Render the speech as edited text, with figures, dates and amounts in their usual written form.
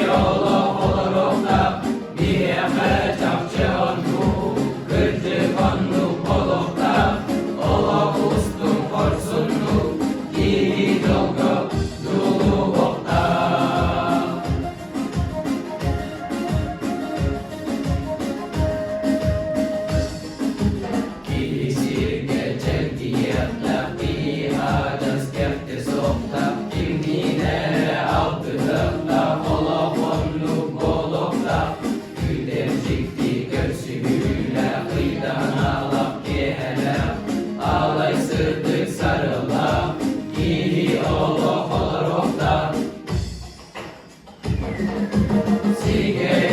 Олох олоруохтаах, биһиэхэ чахчы оннук, кырдьык оннук олохтоох, олох устун хорсуннук, киһи дьолго дьулуһуохтаах. Киһи сиргэ чэлгийиэхтээх, киһи адьас кэхтэ суохтаах, кимниин эрэ алтыһыахтаах, олох оннук буолуохтаах, күүтэр дьикти көрсүһүүлээх, ыйдаҥалаах киэһэлээх, аалай сырдык сарылаах, киһи олох олоруохтаах. Сигэ.